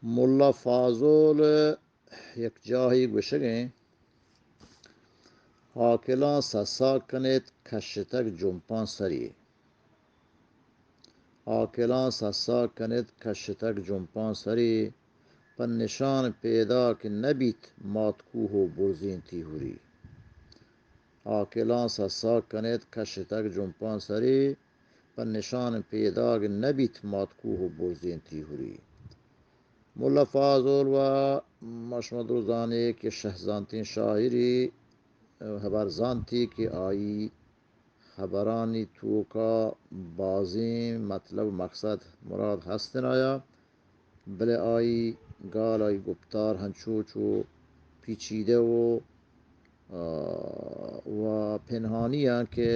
ملا فاضل یک جاہے گوشگ ایں، عاقلاں سسا کنیت کشتگ جمپاں سری۔ عاقلاں سسا کنیت کشتگ جمپاں سری، پہ نشان پیداک نہ بیت ماتکوہ و برزیں تیہوری۔ عاقلاں سسا کنیت کشتگ جمپاں سری، پہ نشان پیداگ نہ بیت ماتکوہ و برزیں تیہوری۔ ملا فاضل و ما شما درو زانے کہ شہزانتیں شاعری، ہبر زانتی کہ آئی ہبرانی توکا بازیں مطلب، مقصد، مراد ہستن آیا، بلے آئی گال، آئی گپتار ہنچو چو پیچیدہ و، آ، و پنہانی آں کہ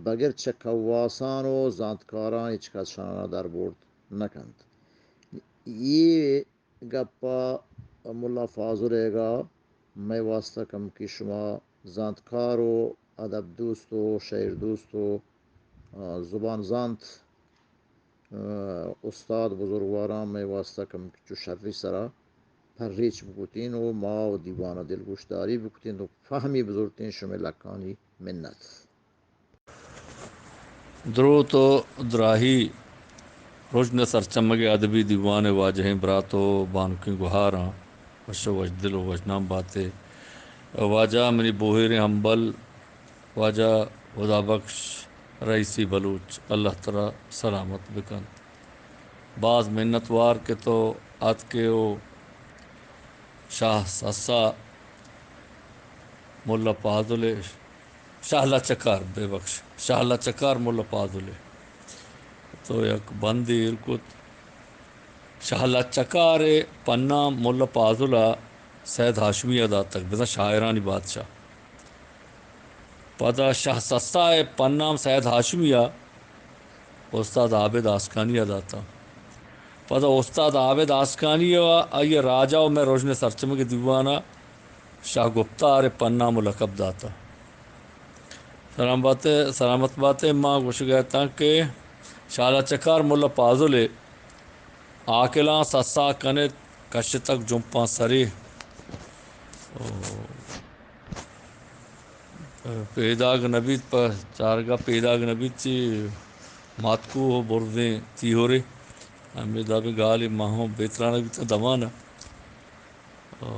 بگر چہ کواسان و زانتکاراں ہچ کس شانا در برد نہ کنت۔ اے گپا ملا فاضل ایگا مئے واسطہ کمکی شما زانتکار و ادب دوست و شعر دوست و، آ، زبان زانت، آ، استاد بزرگواراں مئے واسطہ کمکی چو شری سرا پریچ بکتین و ما و دیوانا دلگوشداری بکتین و فہمی بزرتین۔ شمئے لکانی منت۔ دروت و دراہی رژن سرچمگ ءِ ادبی دیوان ءِ واجہیں برات و بانکیں گہاراں، وش و وشدل و وشنام باتے۔ واجہ منی بوہیریں ہمبل واجہ ہدا بخش رئیسی بلوچ، اللہ ترا سلامت بکنت۔ باز منتوار کہ تو آتکے و شاہ سسا ملا فاضل ءِ، شاہ لچکار، بے بخش، شاہ لچکار ملا فاضل ءِ تو یک بندے ایر کت۔ شاہ لچکار ءِ پنام ملا فاضل ءَ سید ہاشمی ءَ داتگ، بزاں شاعرانی بادشاہ۔ پدا شاہ سسا ءِ پنام سید ہاشمی ءَ استاد عابد آسکانی ءَ داتاں۔ پدا استاد عابد آسکانی ءَ آئی ءَ راجہ و مئے رژن سرچمگ ءِ دیوان ءَ شاہ گپتار ءِ پنام و لقب داتاں۔ سلام باتے، سلامت باتے، ما گوشگ ءَ اتاں کہ شاہ لچکار ملا فاضل ءِ عاقلاں سسا کنیت کشتگ جمپاں سری۔ او۔ پیداگ نہ بیت، پہ چارگا پیداگ نہ بیت، چی ماتکوہ و برزیں تیہورے۔ ہمے دابیں گالے ماہوں بے ترانگ بیت دمان۔ او،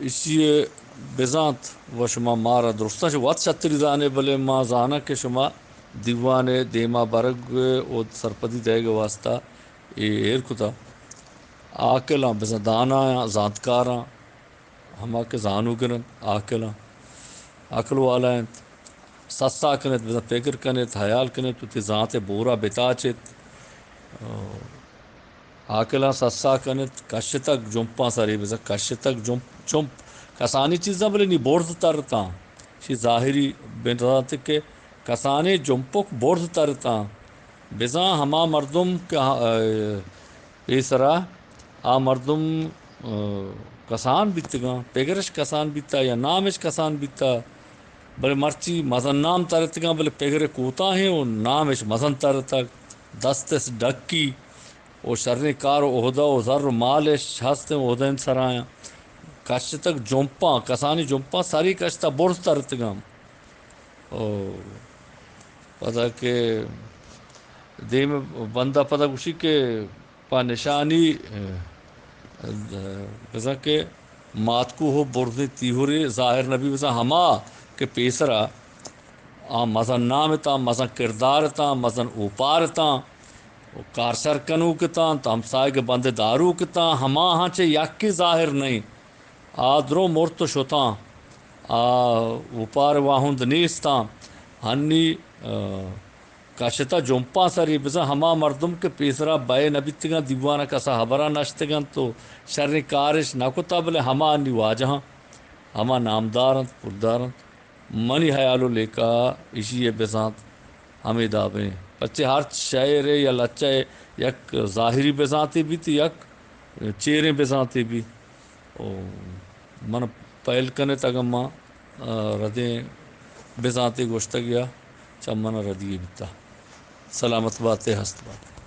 ایشی ءَ بزانت و شما مارا درستاں چہ وت شتری زانے، بلے ما زاناں کہ شما دیوان ءِ دیما برگ و سرپدی دئیگ ءِ واسطہ اے ایر کتا۔ عاقلاں، بزاں دانایاں، زانتکاراں، ہما کہ زانوگر انت، عاقلاں، عقل والا انت، سسا کنیت، بزاں پگر کنیت، ہیال کنیت، وتی زانت ءِ بورا بتاچیت۔ عاقلاں سسا کنیت، کشتگ جمپاں سری، بزاں کشتگ جمپ، جمپ کسانی چیزاں، بلے نی برز ترتاں۔ شی ظاہری بزانت کہ کسانی جمپک برز ترتاں۔ بزاں ہما مردم کہ، اے، پیسرا آ مردم، آ، کسان بیتگاں، پگرش کسان بیتا یا نامش کسان بیتا، بلے مرچی مزن نام ترتگاں، بلے پگر کوتاہیں و نامش مزن ترتگ، دستش ڈکی و شریں کار و عہدہ و زر و مالش ہستیں عہدہ انت سرایاں۔ کشتگ جمپاں، کسانی جمپاں سری کشتا برز ترتگاں۔ او پدا کہ دیم بندہ پدا گوشی کہ پہ نشانی، اه، بزاں کہ ماتکوہ و برزیں تیہوری ظاہر نبی، بزاں ہما کہ پیسرا آ مزن نام اتاں، مزن کردار اتاں، مزن اوپار اتاں، و کارشر کنوک اتاں، ہمسائگ بندے داروک اتاں، ہماہاں چہ یکے ظاہر نئیں۔ آ درو مرت و شتاں، آ اوپار واہند نیستاں۔ ہنی، اه، کشتہ جمپاں سری، بزاں ہما مردم کہ پیسرا بئے نہ بیتگاں، دیوان ء کسا ہبرا نشتگ انت و شریں کارش نہ کتا، بلے ہما ہنی واجہاں، ہما نامدار انت، پلدار انت۔ منی ہیال و لیکہ ایشی ء بزانت ہمے دابیں۔ پرچے ہرچ شئیرے یا لچہ ء یک ظاہری بزانتے بیت، یک چیریں بزانتے بیت۔ و من پہل کنت اگاں ما، آ، ردیں بزانتے گوشتگ یا چہ من ردی بیتا۔ سلامت باتے، ہست باتے۔